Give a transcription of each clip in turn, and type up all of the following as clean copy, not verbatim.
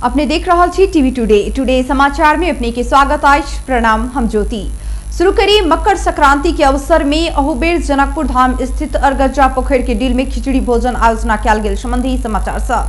अपने देख रहल छी टीवी टुडे। टुडे समाचार में अपने के स्वागत अछि। प्रणाम, हम ज्योति। शुरू करी मकर संक्रांति के अवसर में अहुबेर जनकपुर धाम स्थित अरगज्जा पोखरि के डील में खिचड़ी भोजन आयोजना कयल गेल संबंधी समाचार सँ।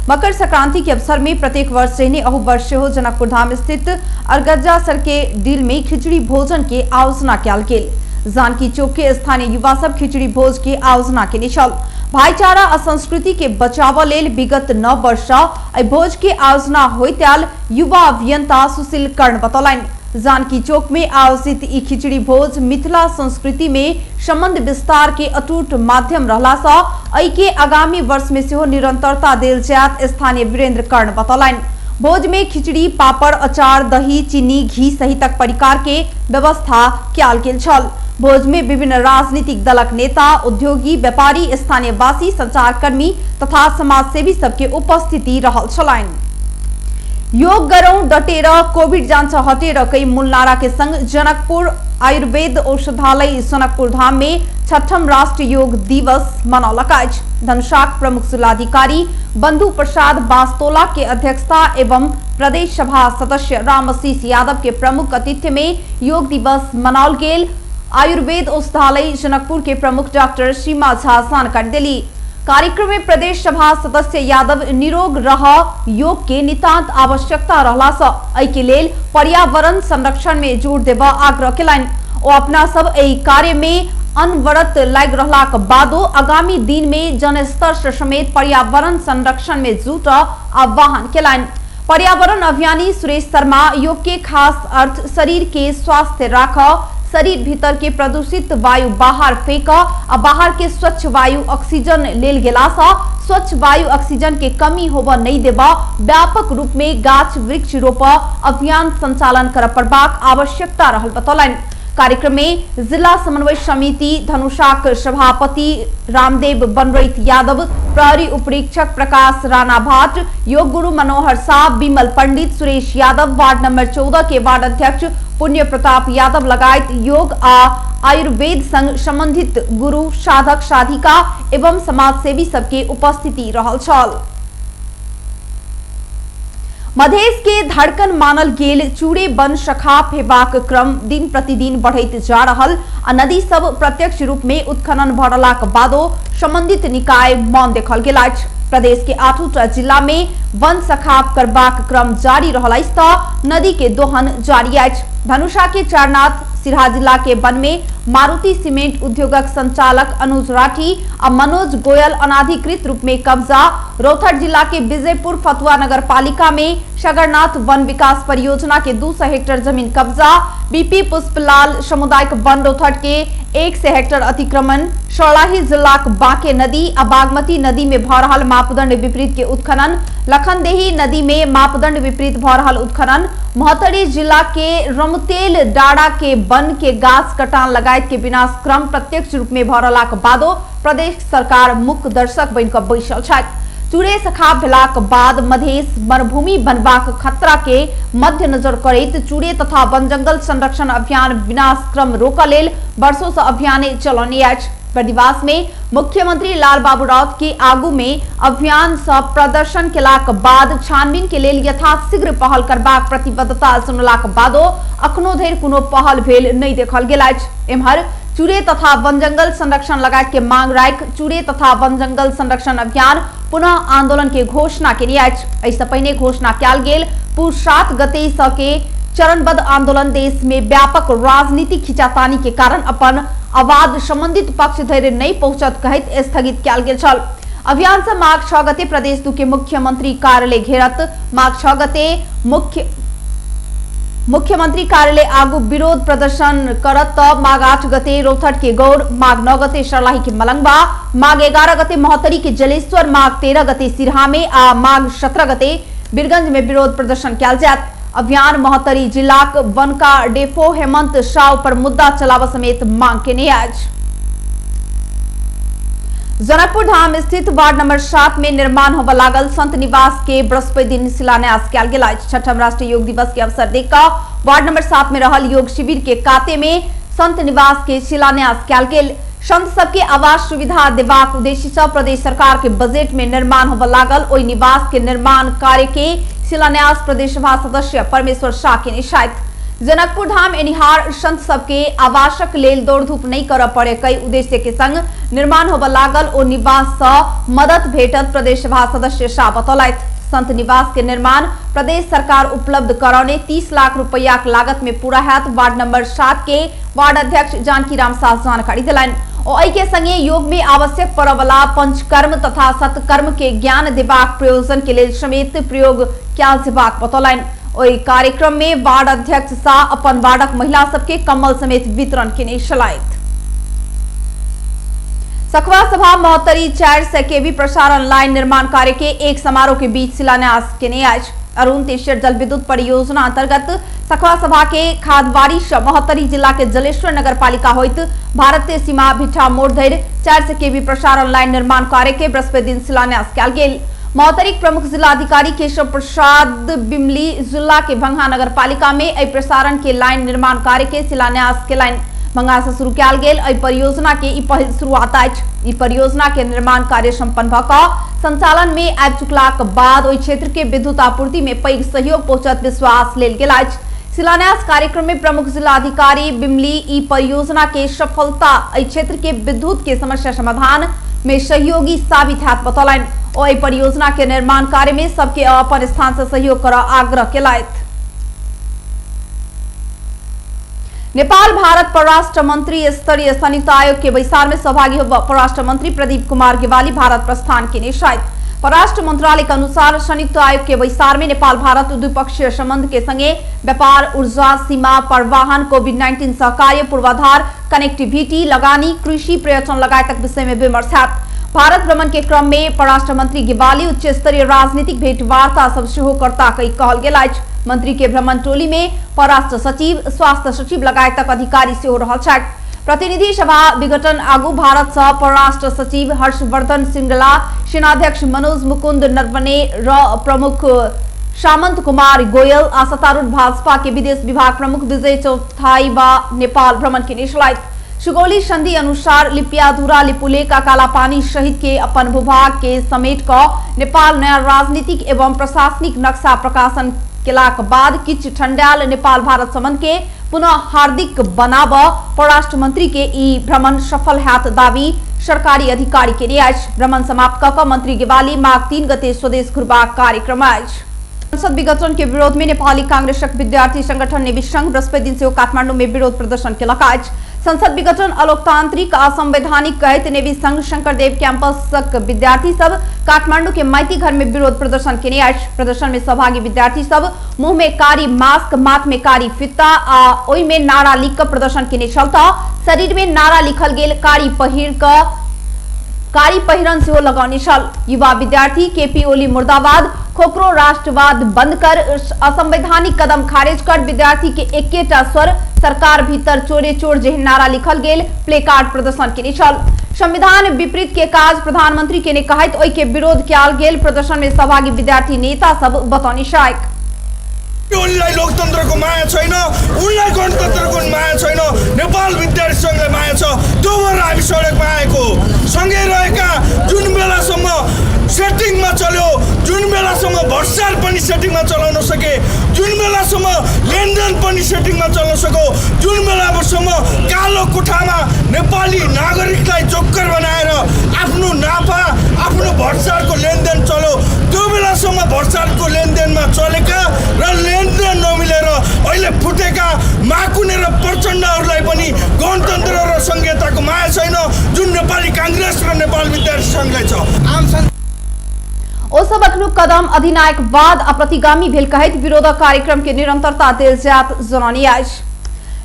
मकर संक्रांति के अवसर में प्रत्येक वर्ष जहिने अहु वर्ष सेहो जनकपुर धाम स्थित अरगज्जा सर के डील में खिचड़ी भोजन के आयोजना कयल गेल। जानकी चौक के स्थानीय युवा सब खिचड़ी भोज के आयोजना केने छल। भाईचारा आ संस्कृति के बचाव लेल विगत 9 वर्ष एहि भोज के आयोजना होइत आयल युवा अभियंता सुशील कर्ण बतौलनि। जानकी चौक में आयोजित ई खिचड़ी भोज मिथिला संस्कृति में संबंध विस्तार के अटूट माध्यम रहला सँ एहि के आगामी वर्ष में सेहो निरंतरता देल जायत स्थानीय वीरेंद्र कर्ण बतौलनि। भोज में खिचड़ी, पापड़, अचार, दही, चीनी, घी सहितक परिकार के व्यवस्था कयल गेल छल। भोज में विभिन्न राजनीतिक दलक नेता, उद्योगी, व्यापारी, स्थानीयवासी, संचारकर्मी तथा समाजसेवी सबके उपस्थिति रहल छलनि। योग गरौं डटेर कोविड जाँच हटेर कई मूल नारा के संग जनकपुर आयुर्वेद औषधालय जनकपुर धाम में छठम राष्ट्रीय योग दिवस मनौलक अछि। धनुषाक प्रमुख जिलाधिकारी बंधु प्रसाद बास्तोला के अध्यक्षता एवं प्रदेश सभा सदस्य रामशीष यादव के प्रमुख आतिथ्य में योग दिवस मनाओल गेल। आयुर्वेद औषधालय जनकपुर के प्रमुख डॉक्टर सीमा झा जानकारी देली। कार्यक्रम में प्रदेश सभा सदस्य यादव निरोग रह योग के नितांत आवश्यकता रहला सँ एहि के लेल पर्यावरण संरक्षण में जोर देबऽ आग्रह केलनि। ओ अपना सब एहि कार्य में अनवरत लागि रहलाक बादो आगामी दिन में जनस्तर से समेत पर्यावरण संरक्षण में जुट आह्वान केलनि। पर्यावरण अभियानी सुरेश शर्मा योग के खास अर्थ शरीर के स्वास्थ्य राख, शरीर भीतर के प्रदूषित वायु बाहर फेंक आ बाहर के स्वच्छ वायु ऑक्सीजन लेल गेला सँ स्वच्छ वायु ऑक्सीजन के कमी होबऽ नहीं देबऽ, व्यापक रूप में गाछ वृक्ष रोप अभियान संचालन करऽ पड़बाक आवश्यकता रहल बतौलनि। कार्यक्रम में जिला समन्वय समिति धनुषाक सभापति रामदेव बनरैत यादव, प्रहरी उपरीक्षक प्रकाश राणा भाट, योग गुरु मनोहर साह, विमल पंडित, सुरेश यादव, वार्ड नंबर 14 के वार्ड अध्यक्ष पुण्य प्रताप यादव लगायत योग आ आयुर्वेद संग संबंधित गुरु, साधक, साधिका एवं समाजसेवी सबके उपस्थिति रहल छल। मधेश के धड़कन मानल गेल चूड़े वन सखाप हेबाक क्रम दिन प्रतिदिन बढ़ैत जा रहल आ नदी सब प्रत्यक्ष रूप में उत्खनन भ रहलाक बादो संबंधित निकाय मौन देखल गेल अछि। प्रदेश के 8 जिला में वन सखाप करबाक क्रम जारी रहल अछि त नदी के दोहन जारी अछि। धनुषा के चारनाथ सिरहा जिला के वन में मारुति सीमेंट उद्योगक संचालक अनुज राठी आ मनोज गोयल अनाधिकृत रूप में कब्जा, रौथट जिला के विजयपुर फतुआ नगर पालिका में सगरनाथ वन विकास परियोजना के 200 हेक्टर जमीन कब्जा, बीपी पुष्पलाल सामुदायिक वन रौथट के 100 हेक्टर अतिक्रमण, सर्लाही जिलाक बांके नदी आ बागमती नदी में भ रहल मापदंड विपरीत के उत्खनन, लखनदेही नदी में मापदंड विपरीत भ रहल उत्खनन, महोत्तरी जिला के रमतेल डाड़ा के वन के गाछ कटान लगायत के विनाश क्रम प्रत्यक्ष रूप में भ रहलाक बादो प्रदेश सरकार मुख्य दर्शक बनि कऽ बैसल छथि। चूड़े सखाप भेलाक बाद मधेश वनभूमि बनबाक खतरा के मध्यनजर करैत चूड़े तथा वन जंगल संरक्षण अभियान विनाश क्रम रोकऽ लेल वर्षों से अभियान चलौने अछि। बर्दिवास में मुख्यमंत्री लाल बाबू राउत के आगू में अभियान सँ प्रदर्शन केलाक बाद छानबीन के लेल यथाशीघ्र पहल करबाक प्रतिबद्धता सुनलाक बादो अखनो धरि कोनो पहल भेल नहि देखल गेल अछि। एम्हर चूड़े तथा वन जंगल संरक्षण लगायत के मांग राखि चूड़े तथा वन जंगल संरक्षण अभियान पुनः आंदोलन के घोषणा केने अछि। एहिसँ पहिने घोषणा कयल गेल पुष 7 गते सँ के चरणबद्ध आंदोलन देश में व्यापक राजनीतिक खिंचातानी के कारण अपन आवाज संबंधित पक्ष धरि नहि पहुंचत कहैत स्थगित कयल गेल छल। अभियान से माघ 6 गते प्रदेश 2 के मुख्यमंत्री कार्यालय घेरत। माघ 6 गते मुख्यमंत्री कार्यालय आगू विरोध प्रदर्शन करत त माघ 8 गते रौथट के गौर, माघ 9 गते सर्लाही के मलंगवा, माघ 11 गते महोत्तरी के जलेश्वर, माघ 13 गते सिरहा में आ माघ 17 गते बीरगंज में विरोध प्रदर्शन कयल जायत। अभियान महोत्तरी जिलाक बनका डेफो हेमंत साव पर मुद्दा चलाबऽ समेत मांग केने अछि। जनकपुर धाम स्थित वार्ड नंबर 7 में निर्माण होबय लागल संत निवास के बृहस्पति दिन शिलान्यास कयल गेल अछि। छठम राष्ट्रीय योग दिवस के अवसर देख कऽ वार्ड नंबर 7 में रहल योग शिविर के काते में संत निवास के शिलान्यास कयल गेल। संत सबके आवास सुविधा देबाक उद्देश्य से प्रदेश सरकार के बजट में निर्माण होबय लागल ओहि निवास के निर्माण कार्य के शिलान्यास प्रदेश सभा सदस्य परमेश्वर शाह केने छथि। जनकपुर धाम एनिहार संत सबके आवासक लेल दौड़धूप नहीं करय पड़े कई उद्देश्य के संग निर्माण होबय लागल ओ निवास सँ मदद भेटत प्रदेश सभा सदस्य शाह बतौलथि। संत निवास के निर्माण प्रदेश सरकार उपलब्ध करौने 30 लाख रुपया के लागत में पूरा हैत। वार्ड नंबर 7 के वार्ड अध्यक्ष जानकी राम शाह जानकारी दिलनि। ओ एहि के संगे योग में आवश्यक पड़य वाला पंचकर्म तथा सत्कर्म के ज्ञान देबाक प्रयोजन के लेल समेत प्रयोग कयल जेबाक बतौलनि। ओहि कार्यक्रम में वार्ड अध्यक्ष शाह अपन वार्डक महिला सबके कम्बल समेत वितरण केने छलथि। सखुआ सभा महोत्तरी 400 केवी प्रसारण लाइन निर्माण कार्य के एक समारोह के बीच शिलान्यास केने अछि। अरुण तेश्वर जल विद्युत परियोजना अंतर्गत सखुआ सभा के खादबाड़ी से महोत्तरी जिला के जलेश्वर नगर पालिका होइत भारतीय सीमा भिठा मोड़ धरि 400 केवी प्रसारण लाइन निर्माण कार्य के बृहस्पति दिन शिलान्यास कयल गेल। महोत्तरीक प्रमुख जिलाधिकारी केशव प्रसाद बिमली जिला के भंगा नगर पालिका में एहि प्रसारण के लाइन निर्माण कार्य के शिलान्यास केलनि। भंगा से शुरू कयल गेल एहि परियोजना के ई पहिल शुरुआत अछि। ई परियोजना के निर्माण कार्य संपन्न भऽ कऽ संचालन में आबि चुकलाक बाद ओहि क्षेत्र के विद्युत आपूर्ति में पैघ सहयोग पहुंचत विश्वास लेल गेल अछि। शिलान्यास कार्यक्रम में प्रमुख जिलाधिकारी बिमली ई परियोजना के सफलता एहि क्षेत्र के विद्युत के समस्या समाधान में सहयोगी साबित हैत बतौलनि। ओ एहि परियोजना के निर्माण कार्य में सबके अपन स्थान से सहयोग करऽ आग्रह केलथि। नेपाल भारत परराष्ट्र मंत्री स्तरीय संयुक्त आयोग के बैसार में सहभागी होब परराष्ट्र मंत्री प्रदीप कुमार गेवाली भारत प्रस्थान केने छथि। परराष्ट्र मंत्रालय के अनुसार संयुक्त आयोग के बैसार में नेपाल भारत द्विपक्षीय संबंध के संगे व्यापार, ऊर्जा, सीमा परिवहन, कोविड-19 सहकार्य, पूर्वाधार, कनेक्टिविटी, लगानी, कृषि, पर्यटन लगायतक विषय में विमर्श हैत। भारत भ्रमण के क्रम में परराष्ट्र मंत्री गेवाली उच्च स्तरीय राजनीतिक भेंटवार्ता सब सेहो करता कहि कहल गेल अछि। मंत्री के भ्रमण टोली में परराष्ट्र सचिव, स्वास्थ्य सचिव लगायतक अधिकारी सेहो रहल छथि। प्रतिनिधि सभा विघटन आगू भारत सँ परराष्ट्र सचिव हर्षवर्धन श्रृंगला, सेनाध्यक्ष मनोज मुकुंद नरवणे र प्रमुख सामंत कुमार गोयल आ सत्तारूढ़ भाजपा के विदेश विभाग प्रमुख विजय चौथाई वा नेपाल भ्रमण केने छलथि। सुगौली संधि अनुसार लिपियाधुरा, लिपुलेख आ कालापानी सहित के अपन भूभाग के समेट कऽ नेपाल नया राजनीतिक एवं प्रशासनिक नक्शा प्रकाशन केलाक बाद किछु ठंडायल नेपाल भारत संबंध के पुनः हार्दिक बनाब परराष्ट्र मंत्री के ई भ्रमण सफल हैत दावी सरकारी अधिकारी केने अछि। भ्रमण समाप्त कऽ मंत्री गेवाली माघ 3 गते स्वदेश घुरबाक कार्यक्रम अछि। संसद विघटन के विरोध में नेपाली कांग्रेसक विद्यार्थी संगठन नेवी संघ बृहस्पति दिन सेहो काठमांडू में विरोध प्रदर्शन केलक अछि। संसद विघटन अलोकतांत्रिक आ संवैधानिक कहैत नेवी संघ शंकरदेव कैंपसक विद्यार्थी सब काठमांडू के माइती घर में विरोध प्रदर्शन केने अछि। प्रदर्शन में सहभागी विद्यार्थी सब मुंह में कारी मास्क, माथ में कारी फित्ता आ ओहि में नारा लिख कऽ प्रदर्शन केने छल तऽ शरीर में नारा लिखल गेल कारी पहिर कऽ कारी पहिरन सेहो लगौने छल। युवा विद्यार्थी केपी ओली मुर्दाबाद, खोकरो राष्ट्रवाद बंद कर, असंवैधानिक कदम खारिज कर, विद्यार्थी के एकेटा स्वर सरकार भीतर चोरे चोर जेहन नारा लिखल गेल प्लेकार्ड प्रदर्शन केने छल। संविधान विपरीत के काज प्रधानमंत्री केने कहैत ओहि के विरोध कयल गेल प्रदर्शन में सहभागी विद्यार्थी नेता सब बतौने छथि। उनलाई लोकतन्त्रको माया छैन, उनलाई गणतन्त्रको माया छैन, नेपाल विद्यार्थी सङ्घलाई माया छ। त्यो भएर हामी सडकमा आएको। सँगै रहेका जुन बेलासम्म सेटिङमा चल्यो, जुन बेलासम्म भ्रष्टाचार पनि सेटिङमा चलाउन सके, जुन बेलासम्म लेनदेन पनि सेटिङमा चल्न सक्यो, जुन बेलासम्म कालो कोठामा नेपाली नागरिकलाई जोक्कर बनाएर आफ्नो नाफा, आफ्नो भ्रष्टाचारको लेनदेन चल्यो, त्यो बेलासम्म भ्रष्टाचारको लेनदेनमा चलेका र लेनदेन नमिलेर अहिले फुटेका माकुने र प्रचण्डहरूलाई पनि गणतन्त्र र सङ्घीयताको माया छैन, जुन नेपाली काङ्ग्रेस र नेपाल विद्यार्थी सङ्घलाई छ। ओ सब अखनु कदम अधिनायकवाद आ प्रतिगामी भेल कहैत विरोध कार्यक्रम के निरंतरता देल जायत जनौने अछि।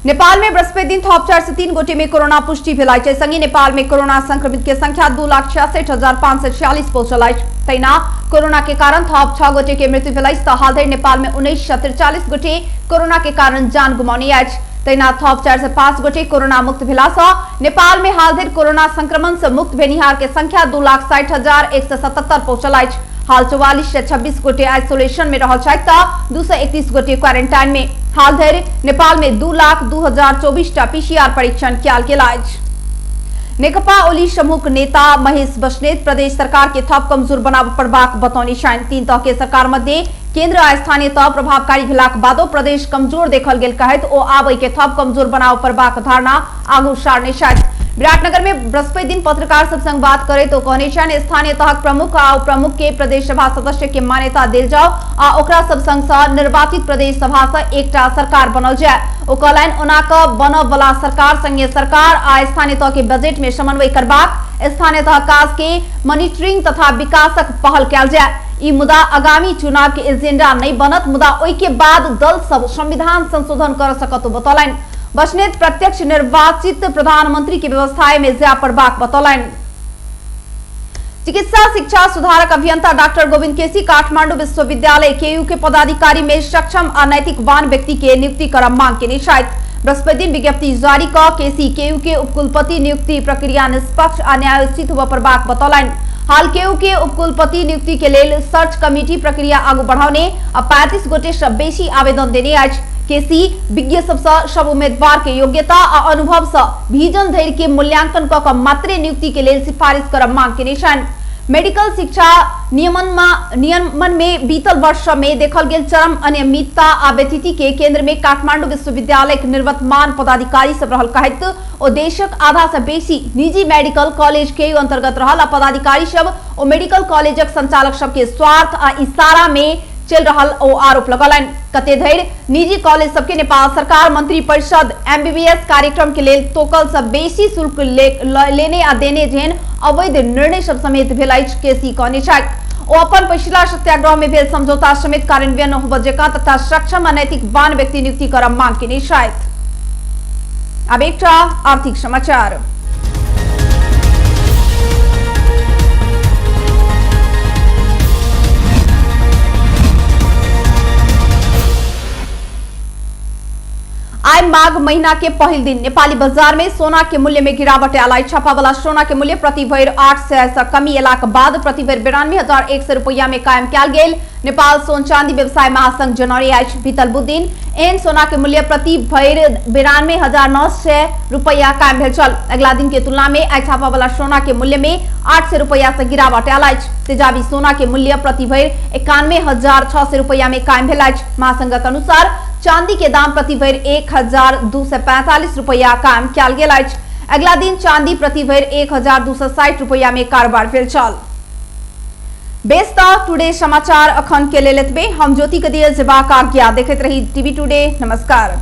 नेपाल में बृहस्पति दिन थप 403 गोटे में कोरोना पुष्टि भेल अछि। संगे नेपाल में कोरोना संक्रमित के संख्या 2,66,546 पहुंचल अछि। तहिना कोरोना के कारण थप 6 गोटे के मृत्यु भेल अछि तऽ हाल धरि नेपाल में 1943 गोटे कोरोना के कारण जान गुमाउने अछि। तहिना थप 405 गोटे कोरोना मुक्त भेला सँ नेपाल में हाल धरि कोरोना संक्रमण से मुक्त भेनिहार के संख्या 2,60,177 पहुंचल अछि। हाल 4426 गोटे आइसोलेशन में रहल छथि तऽ 231 गोटे क्वारेंटाइन में। हाल धरि नेपाल में 2,02,024 टा पीसीआर परीक्षण कयल गेल अछि। नेकपा ओली समूहक नेता महेश बस्नेत प्रदेश सरकार के थप कमजोर बनाब पड़बाक बतौने छनि। 3 तह के सरकार मध्ये केंद्र आ स्थानीय तह प्रभावकारी भेलाक बादो प्रदेश कमजोर देखल गेल कहैत ओ आब के थप कमजोर बनाब पड़बाक धारणा आगू सारने छथि। विराटनगर में बृहस्पति दिन पत्रकार सब संग बात करैत ओ कहने छनि स्थानीय तहक प्रमुख आ उपप्रमुख के प्रदेश सभा सदस्य के मान्यता देल जाओ आ ओकरा सब संग सँ निर्वाचित प्रदेश सभा से एकटा सरकार बनल जाय। ओ कहलनि ओना क बनब वाला सरकार संघीय सरकार आ स्थानीय तह के बजट में समन्वय करबाक, स्थानीय तह काज के मॉनिटरिंग तथा विकासक पहल कयल जाय। ई मुद्दा आगामी चुनाव के एजेंडा नहीं बनत, मुदा ओहि के बाद दल सब संविधान संशोधन कर सकत बतौलनि। बस्नेत प्रत्यक्ष निर्वाचित प्रधानमंत्री के व्यवस्था में जाय पड़बाक बतौलनि। चिकित्सा शिक्षा सुधारक अभियंता डॉक्टर गोविंद केसी काठमांडू विश्वविद्यालय केयू के पदाधिकारी में सक्षम आ नैतिकवान व्यक्ति के नियुक्ति करब मांग केने छथि। बृहस्पति दिन विज्ञप्ति जारी क केसी केयू के उपकुलपति नियुक्ति प्रक्रिया निष्पक्ष आ न्यायोचित होबय पड़बाक बतौलनि। हाल केयू के उपकुलपति नियुक्ति के लेल सर्च कमिटी प्रक्रिया आगू बढ़ौने आ 35 गोटे सँ बेसी आवेदन देने अछि। केसी विज्ञ सबसँ सब उम्मीदवार के योग्यता आ अनुभव सँ भीजन धरि के मूल्यांकन क मात्रे नियुक्ति के लेल सिफारिश करब मांग केने छनि। मेडिकल शिक्षा नियमन में बीतल वर्ष में देखल गेल चरम अनियमितता आ व्यथिति के केंद्र में काठमांडू विश्वविद्यालय के निर्वर्तमान पदाधिकारी सब रहल कहैत ओ देशक आधा से बेसी निजी मेडिकल कॉलेज के अंतर्गत रहल आ पदाधिकारी सब ओ मेडिकल कॉलेजक संचालक सबके स्वार्थ आ इशारा में चल रहल ओ आरोप लगौलनि। कते धरि निजी कॉलेज सबके नेपाल सरकार मंत्री परिषद एमबीबीएस कार्यक्रम के लेल तोकल से बेसी शुल्क लेने आ देने जेहन अवैध निर्णय सब समेत भेल अछि केसी कहने छथि। ओ अपन पछिला सत्याग्रह में भेल समझौता समेत कार्यान्वयन होबय जकाँ तथा सक्षम आ नैतिकवान व्यक्ति नियुक्ति करब मांग केने छथि। आब एकटा आर्थिक समाचार। आइ माघ महीना के पहिल दिन नेपाली बाजार में सोना के मूल्य में गिरावट आयल अछि। छापा वाला सोना के मूल्य प्रति भरि 800 से कमी एलाक बाद प्रति भरि 92,100 रुपया में कायम कयल गेल। नेपाल सोन चांदी व्यवसाय महासंघ जनौने अछि। बीतल बुध दिन एहन सोना के मूल्य प्रति भरि 92,900 रुपया कायम भेल छल। अगला दिन के तुलना में आइ छापा वाला सोना के मूल्य में 800 रुपया से गिरावट आयल अछि। तेजाबी सोना के मूल्य प्रति भरि 91,600 रुपया में कायम भेल अछि। महासंघक अनुसार चांदी के दाम प्रति भरि 1,245 रुपया कायम कयल गेल अछि। अगला दिन चांदी प्रति भरि 1,260 रुपया में कारोबार भेल छल। बेस त टुडे समाचार अखन के लेल एतबे। हम ज्योति के दिए जेबाक आज्ञा। देखैत रही टीवी टुडे। नमस्कार।